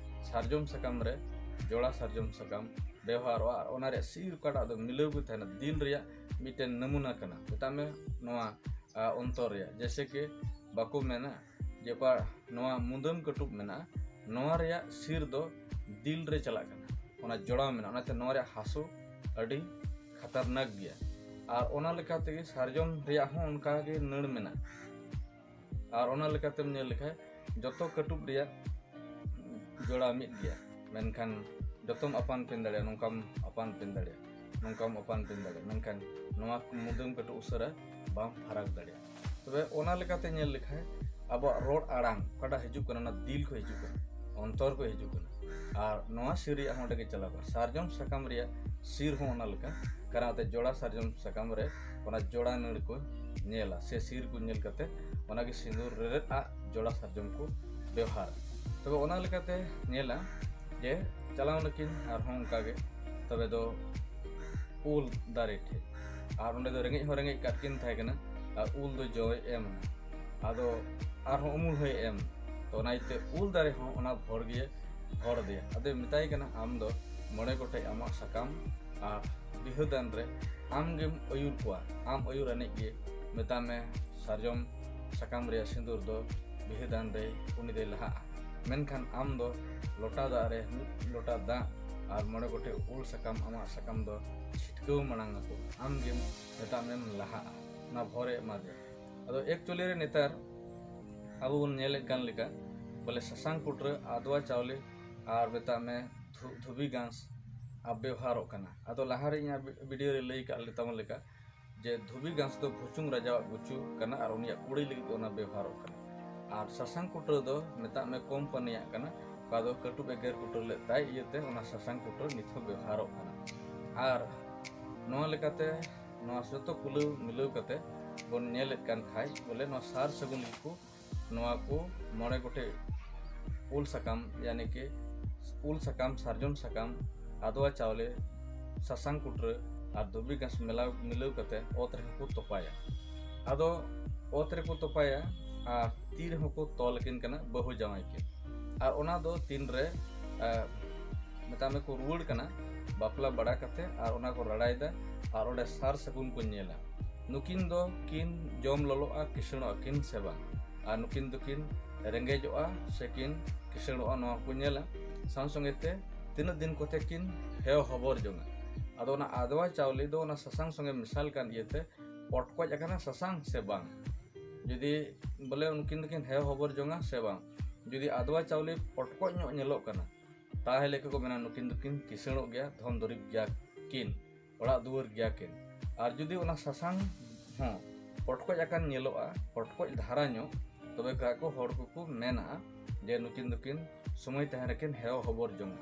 ᱥᱟᱨᱡᱚᱢ ᱥᱟᱠᱟᱢ ᱨᱮ ᱡᱚᱲᱟ ᱥᱟᱨᱡᱚᱢ ᱥᱟᱠᱟᱢ ᱵᱮᱣᱦᱟᱨᱚᱜᱼᱟ ᱟᱨ ᱚᱱᱟ ᱨᱮᱭᱟᱜ ᱥᱤᱨ ᱚᱠᱟᱴᱟᱜ ᱫᱚ ᱢᱤᱞᱟᱹᱣ ᱜᱮ ᱛᱟᱦᱮᱱᱟ, ᱫᱤᱞ ᱨᱮᱭᱟᱜ ᱢᱤᱫᱴᱮᱱ ᱱᱟᱢᱩᱱᱟ ᱠᱟᱱᱟ, ᱢᱮᱛᱟᱜ ᱢᱮ ᱱᱚᱣᱟ, ᱟ, ᱚᱱᱛᱚᱨ ᱨᱮᱭᱟᱜ᱾ ᱡᱮᱭᱥᱮ ᱠᱤ ᱵᱟᱠᱚ ᱢᱮᱱᱟ ᱡᱮ ᱚᱠᱟ ᱱᱚᱣᱟ ᱢᱩᱫᱟᱹᱢ ᱠᱟᱹᱴᱩᱵ ᱢᱮᱱᱟᱜᱼᱟ, ᱱᱚᱣᱟ ᱨᱮᱭᱟᱜ ᱥᱤᱨ ᱫᱚ ᱫᱤᱞ ᱨᱮ ᱪᱟᱞᱟᱜ ᱠᱟᱱᱟ, ᱚᱱᱟ ᱡᱚᱲᱟᱣ ᱢᱮᱱᱟᱜᱼᱟ, ᱚᱱᱟᱛᱮ ᱱᱚᱣᱟ ᱨᱮᱭᱟᱜ ᱦᱟᱹᱥᱩ ᱟᱹᱰᱤ ᱠᱷᱟᱛᱟᱨᱱᱟᱠ ᱜᱮᱭᱟ᱾ ᱟᱨ ᱚᱱᱟ ᱞᱮᱠᱟ ᱛᱮᱜᱮ ᱥᱟᱨᱡᱚᱢ ᱨᱮᱭᱟᱜ ᱦᱚᱸ ᱚᱱᱠᱟ ᱜᱮ ᱱᱟᱹᱲ ᱢᱮᱱᱟᱜᱼᱟ᱾ ᱟᱨ ᱚᱱᱟ ᱞᱮᱠᱟᱛᱮᱢ ᱧᱮᱞ ᱞᱮᱠᱷᱟᱡ ᱡᱚᱛᱚ ᱠᱟᱹᱴᱩᱵ ᱨᱮᱭᱟᱜ ᱡᱚᱲᱟ ᱢᱤᱫ ᱜᱮᱭᱟ, ᱢᱮᱱᱠᱷᱟᱱ ᱡᱚᱛᱚᱢ ᱟᱯᱟᱱ ᱟᱹᱯᱤᱱ ᱫᱟᱲᱮᱭᱟᱜᱼᱟ, ᱱᱚᱝᱠᱟᱢ ᱟᱯᱟᱱ ᱟᱹᱯᱤᱱ ᱫᱟᱲᱮᱭᱟᱜᱼᱟ᱾ ᱱᱚᱝᱠᱟᱢ ᱟᱯᱟᱱ ᱟᱹᱯᱤᱱ ᱫᱟᱲᱮᱭᱟᱜᱼᱟ᱾ ᱢᱮᱱᱠᱷᱟᱱ ᱱᱚᱣᱟ ᱢᱩᱫᱟᱹᱢ ᱠᱟᱹᱴᱩᱵ ᱩᱥᱟᱹᱨᱟ ᱵᱟᱢ ᱯᱷᱟᱨᱟᱠ ᱫᱟᱲᱮᱭᱟᱜᱼᱟ᱾ ᱛᱚᱵᱮ ᱚᱱᱟ ᱞᱮᱠᱟᱛᱮ ᱧᱮᱞ ᱞᱮᱠᱷᱟᱱ ᱟᱵᱚᱣᱟᱜ ᱨᱚᱲ ᱟᱲᱟᱝ ᱚᱠᱟᱴᱟᱜ ᱦᱤᱡᱩᱜ ᱠᱟᱱᱟ, ᱚᱱᱟ ᱫᱤᱞ ᱠᱷᱚᱱ ᱦᱤᱡᱩᱜ ᱠᱟᱱᱟ, ᱚᱱᱛᱚᱨ ᱠᱷᱚᱱ ᱦᱤᱡᱩᱜ ᱠᱟᱱᱟ᱾ ᱟᱨ ᱱᱚᱣᱟ ᱥᱤᱨ ᱨᱮᱭᱟᱜ ᱦᱚᱸ ᱚᱸᱰᱮ ᱜᱮ ᱪᱟᱞᱟᱣ ᱠᱟᱱᱟ᱾ ᱥᱟᱨᱡᱚᱢ ᱥᱟᱠᱟᱢ ᱨᱮᱭᱟᱜ ᱥᱤᱨ ᱦᱚᱸ ᱚᱱᱟ ᱞᱮᱠᱟ, ᱠᱟᱨᱚᱱ ᱛᱮ ᱡᱚᱲᱟ ᱥᱟᱨᱡᱚᱢ ᱥᱟᱠᱟᱢ ᱨᱮ ᱚᱱᱟ ᱡᱚᱲᱟ ᱱᱟᱹᱲ ᱠᱚ ᱧᱮᱞᱟ ᱥᱮ ᱥᱤᱨ ᱠᱚ ᱧᱮᱞ ᱠᱟᱛᱮ ᱚᱱᱟᱜᱮ ᱥᱤᱸᱫᱩᱨ ᱨᱮᱨᱮᱫ ᱟᱜ ᱡᱚᱲᱟ ᱥᱟᱨᱡᱚᱢ ᱠᱚ ᱵᱮᱣᱦᱟᱨᱟ᱾ ᱛᱚᱵᱮ ᱚᱱᱟ ᱞᱮᱠᱟᱛᱮ ᱧᱮᱞᱟ ᱡᱮ ᱪᱟᱞᱟᱣ ᱱᱟᱹᱠᱤᱱ ᱟᱨᱦᱚᱸ ᱚᱱᱠᱟᱜᱮ, ᱛᱚᱵᱮ ᱫᱚ ᱩᱞ ᱫᱟᱨᱮ ᱴᱷᱮᱡ, ᱟᱨ ᱚᱸᱰᱮ ᱫᱚ ᱨᱮᱸᱜᱮᱡ ᱦᱚᱸ ᱨᱮᱸᱜᱮᱡ ᱠᱟᱫ ᱠᱤᱱ ᱛᱟᱦᱮᱸ ᱠᱟᱱᱟ, ᱟᱨ ᱩᱞ ᱫᱚ ᱡᱚᱭ ᱮᱢ ᱮᱱᱟ, ᱟᱫᱚ ᱟᱨᱦᱚᱸ ᱩᱢᱩᱞ ᱦᱚᱸᱭ ᱮᱢ᱾ ᱛᱚ ᱚᱱᱟ ᱤᱭᱟᱹᱛᱮ ᱩᱞ ᱫᱟᱨᱮ ᱦᱚᱸ ᱚᱱᱟ ᱵᱷᱚᱨ ᱜᱮ ᱵᱷᱚᱨ ᱟᱫᱮᱭᱟ᱾ ᱟᱫᱚᱭ ᱢᱮᱛᱟᱭ ᱠᱟᱱᱟ, ᱟᱢ ᱫᱚ ᱢᱚᱬᱮ ᱜᱚᱴᱮᱡ ᱟᱢᱟᱜ ᱥᱟᱠᱟᱢ ᱟᱨ ᱵᱤᱦᱟᱹ ᱫᱟᱱ ᱨᱮ ᱟᱢ ᱜᱮᱢ ᱟᱹᱭᱩᱨ ᱠᱚᱣᱟ, ᱟᱢ ᱟᱹᱭᱩᱨ ᱟᱹᱱᱤᱡ ᱜᱮ, ᱢᱮᱛᱟᱜ ᱢᱮ, ᱥᱟᱨᱡᱚᱢ ᱥᱟᱠᱟᱢ ᱨᱮᱭᱟᱜ ᱥᱤᱸᱫᱩᱨ ᱫᱚ ᱵᱤᱦᱟᱹ ᱫᱟᱱ ᱨᱮ ᱩᱱᱤ ᱫᱚᱭ ᱞᱟᱦᱟᱜᱼᱟ, ᱢᱮᱱᱠᱷᱟᱱ ᱟᱢ ᱫᱚ ᱞᱚᱴᱟ ᱫᱟᱜ ᱨᱮ ᱢᱤᱫ ᱞᱚᱴᱟ ᱫᱟᱜ ᱟᱨ ᱢᱚᱬᱮ ᱜᱚᱴᱮᱡ ᱩᱞ ᱥᱟᱠᱟᱢ, ᱟᱢᱟᱜ ᱥᱟᱠᱟᱢ ᱫᱚ ᱪᱷᱤᱴᱠᱟᱹᱣ ᱢᱟᱲᱟᱝ ᱟᱠᱚ, ᱟᱢ ᱜᱮᱢ, ᱢᱮᱛᱟᱜ ᱢᱮᱢ ᱞᱟᱦᱟᱜᱼᱟ᱾ ᱚᱱᱟ ᱵᱷᱚᱨᱮ ᱮᱢᱟᱫᱮᱭᱟ᱾ ᱟᱫᱚ actually ᱨᱮ ᱱᱮᱛᱟᱨ ᱟᱵᱚ ᱵᱚᱱ ᱧᱮᱞᱮᱫ ᱠᱟᱱ ᱞᱮᱠᱟ, ᱵᱚᱞᱮ ᱥᱟᱥᱟᱝ ᱠᱩᱴᱨᱟᱹ, ᱟᱫᱽᱣᱟ ᱪᱟᱣᱞᱮ ᱟᱨ, ᱢᱮᱛᱟᱜ ᱢᱮ, ᱫᱷᱩ- ᱫᱷᱩᱵᱤ ᱜᱷᱟᱸᱥ ᱟᱨ ᱵᱮᱣᱦᱟᱨᱚᱜ ᱠᱟᱱᱟ᱾ ᱟᱫᱚ ᱞᱟᱦᱟᱨᱮ ᱤᱧᱟᱹᱜ ᱵᱤ- video ᱨᱮ ᱞᱟᱹᱭ ᱠᱟᱜ ᱞᱮ ᱛᱟᱵᱚᱱ ᱞᱮᱠᱟ, ᱡᱮ ᱫᱷᱩᱵᱤ ᱜᱷᱟᱸᱥ ᱫᱚ ᱵᱷᱩᱪᱩᱝ ᱨᱟᱡᱟᱣᱟᱜ ᱜᱩᱪᱩ ᱠᱟᱱᱟ ᱟᱨ ᱩᱱᱤᱭᱟᱜ ᱠᱩᱲᱟᱹᱭ ᱞᱟᱹᱜᱤᱫ ᱫᱚ ᱚᱱᱟ ᱵᱮᱣᱦᱟᱨᱚᱜ ᱠᱟᱱᱟ᱾ ᱟᱨ ᱥᱟᱥᱟᱝ ᱠᱩᱴᱨᱟᱹ ᱫᱚ, ᱢᱮᱛᱟᱜ ᱢᱮ, ᱠᱚᱢᱯᱟᱱᱤᱭᱟᱜ ᱠᱟᱱᱟ, ᱚᱠᱟ ᱫᱚ ᱠᱟᱹᱴᱩᱵ ᱮ ᱜᱮᱨ ᱠᱩᱴᱨᱟᱹ ᱞᱮᱫ ᱛᱟᱭ ᱤᱭᱟᱹᱛᱮ ᱚᱱᱟ ᱥᱟᱥᱟᱝ ᱠᱩᱴᱨᱟᱹ ᱱᱤᱛ ᱦᱚᱸ ᱵᱮᱣᱦᱟᱨᱚᱜ ᱠᱟᱱᱟ᱾ ᱟᱨ ᱱᱚᱣᱟ ᱞᱮᱠᱟᱛᱮ ᱱᱚᱣᱟ ᱡᱚᱛᱚ ᱠᱩᱞᱟᱹᱣ ᱢᱤᱞᱟᱹᱣ ᱠᱟᱛᱮ ᱵᱚᱱ ᱧᱮᱞᱮᱫ ᱠᱟᱱ ᱠᱷᱟᱡ, ᱵᱚᱞᱮ ᱱᱚᱣᱟ ᱥᱟᱨ ᱥᱟᱹᱜᱩᱱ ᱜᱮᱠᱚ ᱱᱚᱣᱟ ᱠᱚ ᱢᱚᱬᱮ ᱜᱚᱴᱮᱡ ᱩᱞ ᱥᱟᱠᱟᱢ, ᱭᱟᱱᱤ ᱠᱤ ᱩᱞ ᱥᱟᱠᱟᱢ, ᱥᱟᱨᱡᱚᱢ ᱥᱟᱠᱟᱢ, ᱟᱫᱽᱣᱟ ᱪᱟᱣᱞᱮ, ᱥᱟᱥᱟᱝ ᱠᱩᱴᱨᱟᱹ ᱟᱨ ᱫᱷᱩᱵᱤ ᱜᱷᱟᱸᱥ ᱢᱮᱞᱟᱣ ᱢᱤᱞᱟᱹᱣ ᱠᱟᱛᱮ ᱚᱛ ᱨᱮᱦᱚᱸ ᱠᱚ ᱛᱚᱯᱟᱭᱟ᱾ ᱟᱫᱚ ᱚᱛ ᱨᱮᱠᱚ ᱛᱚᱯᱟᱭᱟ ᱟᱨ ᱛᱤ ᱨᱮᱦᱚᱸ ᱠᱚ ᱛᱚᱞ ᱟᱹᱠᱤᱱ ᱠᱟᱱᱟ ᱵᱟᱹᱦᱩ ᱡᱟᱶᱟᱭ ᱠᱤᱱ᱾ ᱟᱨ ᱚᱱᱟ ᱫᱚ ᱛᱤᱱᱨᱮ, ᱮ, ᱢᱮᱛᱟᱜ ᱢᱮ ᱠᱚ ᱨᱩᱣᱟᱹᱲ ᱠᱟᱱᱟ ᱵᱟᱯᱞᱟ ᱵᱟᱲᱟ ᱠᱟᱛᱮ, ᱟᱨ ᱚᱱᱟ ᱠᱚ ᱨᱟᱲᱟᱭᱮᱫᱟ ᱟᱨ ᱚᱸᱰᱮ ᱥᱟᱨ ᱥᱟᱹᱜᱩᱱ ᱠᱚ ᱧᱮᱞᱟ᱾ ᱱᱩᱠᱤᱱ ᱫᱚ ᱠᱤᱱ ᱡᱚᱢ ᱞᱚᱞᱚᱜᱼᱟ, ᱠᱤᱥᱟᱹᱬᱚᱜᱼᱟ ᱠᱤᱱ ᱥᱮ ᱵᱟᱝ, ᱟᱨ ᱱᱩᱠᱤᱱ ᱫᱚᱠᱤᱱ ᱨᱮᱸᱜᱮᱡᱚᱜᱼᱟ ᱥᱮ ᱠᱤᱱ ᱠᱤᱥᱟᱹᱬᱚᱜᱼᱟ, ᱱᱚᱣᱟ ᱠᱚ ᱧᱮᱞᱟ᱾ ᱥᱟᱶ ᱥᱚᱸᱜᱮ ᱛᱮ ᱛᱤᱱᱟᱹᱜ ᱫᱤᱱ ᱠᱚᱛᱮ ᱠᱤᱱ ᱦᱮᱣ ᱦᱚᱵᱚᱨ ᱡᱚᱝᱟ᱾ ᱟᱫᱚ ᱚᱱᱟ ᱟᱫᱽᱣᱟ ᱪᱟᱣᱞᱮ ᱫᱚ ᱚᱱᱟ ᱥᱟᱥᱟᱝ ᱥᱚᱸᱜᱮ ᱢᱮᱥᱟᱞ ᱠᱟᱱ ᱤᱭᱟᱹᱛᱮ ᱯᱚᱴᱠᱚᱡ ᱟᱠᱟᱱᱟ ᱥᱟᱥᱟᱝ ᱥᱮ ᱵᱟᱝ᱾ ᱡᱩᱫᱤ ᱵᱚᱞᱮ ᱩᱱᱠᱤᱱ ᱫᱚᱠᱤᱱ ᱦᱮᱣ ᱦᱚᱵᱚᱨ ᱡᱚᱝᱟ ᱥᱮ ᱵᱟᱝ, ᱡᱩᱫᱤ ᱟᱫᱽᱣᱟ ᱪᱟᱣᱞᱮ ᱯᱚᱴᱠᱚᱡ ᱧᱚᱜ ᱧᱮᱞᱚᱜ ᱠᱟᱱᱟ, ᱛᱟᱦᱚᱞᱮ ᱠᱚ ᱢᱮᱱᱟ ᱱᱩᱠᱤᱱ ᱫᱚᱠᱤᱱ ᱠᱤᱥᱟᱹᱬᱚᱜ ᱜᱮᱭᱟ, ᱫᱷᱚᱱ ᱫᱩᱨᱤᱵᱽ ᱜᱮᱭᱟ ᱠᱤᱱ᱾ ᱚᱲᱟᱜ ᱫᱩᱣᱟᱹᱨ ᱜᱮᱭᱟ ᱠᱤᱱ᱾ ᱟᱨ ᱡᱩᱫᱤ ᱚᱱᱟ ᱥᱟᱥᱟᱝ ᱦᱚᱸ ᱯᱚᱴᱠᱚᱡ ᱟᱠᱟᱱ ᱧᱮᱞᱚᱜᱼᱟ, ᱯᱚᱴᱠᱚᱡ ᱫᱷᱟᱨᱟ ᱧᱚᱜ, ᱛᱚᱵᱮ ᱠᱷᱟᱱ ᱠᱚ ᱦᱚᱲ ᱠᱚᱠᱚ ᱢᱮᱱᱟ ᱡᱮ ᱱᱩᱠᱤᱱ ᱫᱚᱠᱤᱱ ᱥᱚᱢᱚᱭ ᱛᱟᱦᱮᱸ ᱨᱮᱠᱤᱱ ᱦᱮᱣ ᱦᱚᱵᱚᱨ ᱡᱚᱝᱟ᱾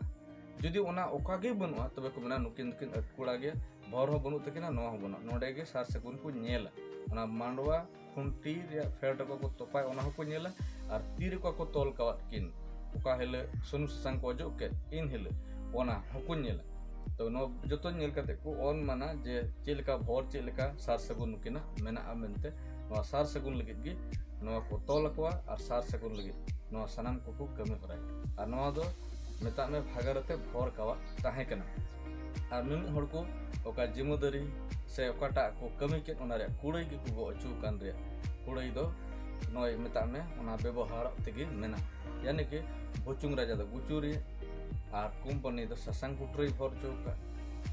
ᱡᱩᱫᱤ ᱚᱱᱟ ᱚᱠᱟ ᱜᱮ ᱵᱟᱹᱱᱩᱜᱼᱟ, ᱛᱚᱵᱮ ᱠᱚ ᱢᱮᱱᱟ ᱱᱩᱠᱤᱱ ᱫᱚᱠᱤᱱ ᱟᱹᱴᱠᱩᱲᱟ ᱜᱮᱭᱟ, ᱵᱷᱚᱨ ᱦᱚᱸ ᱵᱟᱹᱱᱩᱜ ᱛᱟᱹᱠᱤᱱᱟ, ᱱᱚᱣᱟ ᱦᱚᱸ ᱵᱟᱹᱱᱩᱜᱼᱟ᱾ ᱱᱚᱰᱮ ᱜᱮ ᱥᱟᱨ ᱥᱟᱹᱜᱩᱱ ᱠᱚ ᱧᱮᱞᱟ᱾ ᱚᱱᱟ ᱢᱟᱰᱣᱟ ᱠᱷᱩᱱᱴᱤ ᱨᱮᱭᱟᱜ ᱯᱷᱮᱰ ᱨᱮᱠᱚ ᱠᱚ ᱛᱚᱯᱟᱭ, ᱚᱱᱟ ᱦᱚᱸᱠᱚ ᱧᱮᱞᱟ᱾ ᱟᱨ ᱛᱤ ᱨᱮᱠᱚ ᱠᱚ ᱛᱚᱞ ᱠᱟᱣᱟᱫ ᱠᱤᱱ, ᱚᱠᱟ ᱦᱤᱞᱳᱜ ᱥᱩᱱᱩᱢ ᱥᱟᱥᱟᱝ ᱠᱚ ᱚᱡᱚᱜ ᱠᱮᱫ, ᱤᱱ ᱦᱤᱞᱳᱜ ᱚᱱᱟ ᱦᱚᱸᱠᱚ ᱧᱮᱞᱟ᱾ ᱛᱚ ᱱᱚᱣᱟ ᱡᱚᱛᱚ ᱧᱮᱞ ᱠᱟᱛᱮ ᱠᱚ ᱚᱱᱢᱟᱱᱟ ᱡᱮ ᱪᱮᱫ ᱞᱮᱠᱟ ᱵᱷᱚᱨ, ᱪᱮᱫ ᱞᱮᱠᱟ ᱥᱟᱨ ᱥᱟᱹᱜᱩᱱ ᱱᱩᱠᱤᱱᱟᱜ ᱢᱮᱱᱟᱜᱼᱟ ᱢᱮᱱᱛᱮ᱾ ᱱᱚᱣᱟ ᱥᱟᱨ ᱥᱟᱹᱜᱩᱱ ᱞᱟᱹᱜᱤᱫ ᱜᱮ ᱱᱚᱣᱟ ᱠᱚ ᱛᱚᱞ ᱟᱠᱚᱣᱟ ᱟᱨ ᱥᱟᱨ ᱥᱟᱹᱜᱩᱱ ᱞᱟᱹᱜᱤᱫ ᱱᱚᱣᱟ ᱥᱟᱱᱟᱢ ᱠᱚᱠᱚ ᱠᱟᱹᱢᱤ ᱦᱚᱨᱟᱭᱟ᱾ ᱟᱨ ᱱᱚᱣᱟ ᱫᱚ ᱢᱮᱛᱟᱜ ᱢᱮ ᱵᱷᱟᱜᱟᱨ ᱟᱛᱮ ᱵᱷᱚᱨ ᱠᱟᱣᱟᱜ ᱛᱟᱦᱮᱸ ᱠᱟᱱᱟ᱾ ᱟᱨ ᱢᱤᱢᱤᱫ ᱦᱚᱲ ᱠᱚ ᱚᱠᱟ ᱡᱤᱢᱟᱹᱫᱟᱨᱤ ᱥᱮ ᱚᱠᱟᱴᱟᱜ ᱠᱚ ᱠᱟᱹᱢᱤ ᱠᱮᱫ, ᱚᱱᱟ ᱨᱮᱭᱟᱜ ᱠᱩᱲᱟᱹᱭ ᱜᱮᱠᱚ ᱜᱚᱜ ᱦᱚᱪᱚ ᱟᱠᱟᱱ ᱨᱮᱭᱟᱜ ᱠᱩᱲᱟᱹᱭ ᱫᱚ ᱱᱚᱜᱼᱚᱭ ᱢᱮᱛᱟᱜ ᱢᱮ ᱚᱱᱟ ᱵᱮᱵᱚᱦᱟᱨᱚᱜ ᱛᱮᱜᱮ ᱢᱮᱱᱟᱜᱼᱟ᱾ ᱭᱟᱱᱤ ᱠᱤ ᱵᱷᱩᱪᱩᱝ ᱨᱟᱡᱟ ᱫᱚ ᱜᱩᱪᱩᱨᱤ ᱟᱨ ᱠᱳᱢᱯᱟᱱᱤ ᱫᱚ ᱥᱟᱥᱟᱝ ᱠᱩᱴᱨᱟᱹᱭ ᱵᱷᱚᱨ ᱦᱚᱪᱚ ᱟᱠᱟᱫ᱾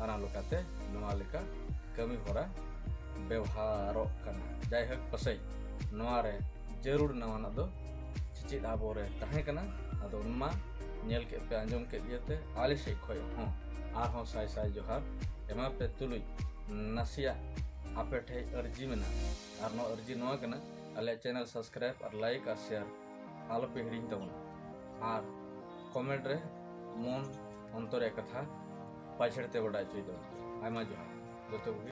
ᱚᱱᱟ ᱞᱮᱠᱟᱛᱮ ᱱᱚᱣᱟ ᱞᱮᱠᱟ ᱠᱟᱹᱢᱤ ᱦᱚᱨᱟ ᱵᱮᱣᱦᱟᱨᱚᱜ ᱠᱟᱱᱟ᱾ ᱡᱟᱭᱦᱳᱠ, ᱯᱟᱥᱮᱡ ᱱᱚᱣᱟ ᱨᱮ ᱡᱟᱹᱨᱩᱲ ᱱᱟᱣᱟᱱᱟᱜ ᱫᱚ ᱪᱮᱪᱮᱫ ᱟᱵᱚ ᱨᱮ ᱛᱟᱦᱮᱸ ᱠᱟᱱᱟ᱾ ᱟᱫᱚ ᱢᱟ ᱧᱮᱞ ᱠᱮᱫ ᱯᱮ, ᱟᱸᱡᱚᱢ ᱠᱮᱫ ᱤᱭᱟᱹᱛᱮ ᱟᱞᱮ ᱥᱮᱫ ᱠᱷᱚᱱ ᱦᱚᱸ ᱟᱨᱦᱚᱸ ᱥᱟᱭ ᱥᱟᱭ ᱡᱚᱦᱟᱨ ᱮᱢᱟ ᱯᱮ ᱛᱩᱞᱩᱡ ᱱᱟᱥᱮᱭᱟᱜ ᱟᱯᱮ ᱴᱷᱮᱱ ᱟᱹᱨᱡᱤ ᱢᱮᱱᱟᱜᱼᱟ᱾ ᱟᱨ ᱱᱚᱣᱟ ᱟᱹᱨᱡᱤ ᱱᱚᱣᱟ ᱠᱟᱱᱟ, ᱟᱞᱮᱭᱟᱜ ᱪᱮᱱᱮᱞ ᱥᱟᱵᱥᱠᱨᱟᱭᱤᱵ ᱟᱨ ᱞᱟᱭᱤᱠ ᱟᱨ ᱥᱮᱭᱟᱨ ᱟᱞᱚᱯᱮ ᱦᱤᱲᱤᱧ ᱛᱟᱵᱚᱱᱟ᱾ ᱟᱨ ᱠᱚᱢᱮᱱᱴ ᱨᱮ ᱢᱚᱱ ᱚᱱᱛᱚᱨ ᱨᱮᱭᱟᱜ ᱠᱟᱛᱷᱟ ᱯᱟᱪᱷᱮᱲ ᱛᱮ ᱵᱟᱰᱟᱭ ᱦᱚᱪᱚᱭ ᱛᱟᱵᱚᱱᱟ᱾ ᱟᱭᱢᱟ ᱡᱚᱦᱟᱨ ᱡᱚᱛᱚ ᱠᱚᱜᱮ᱾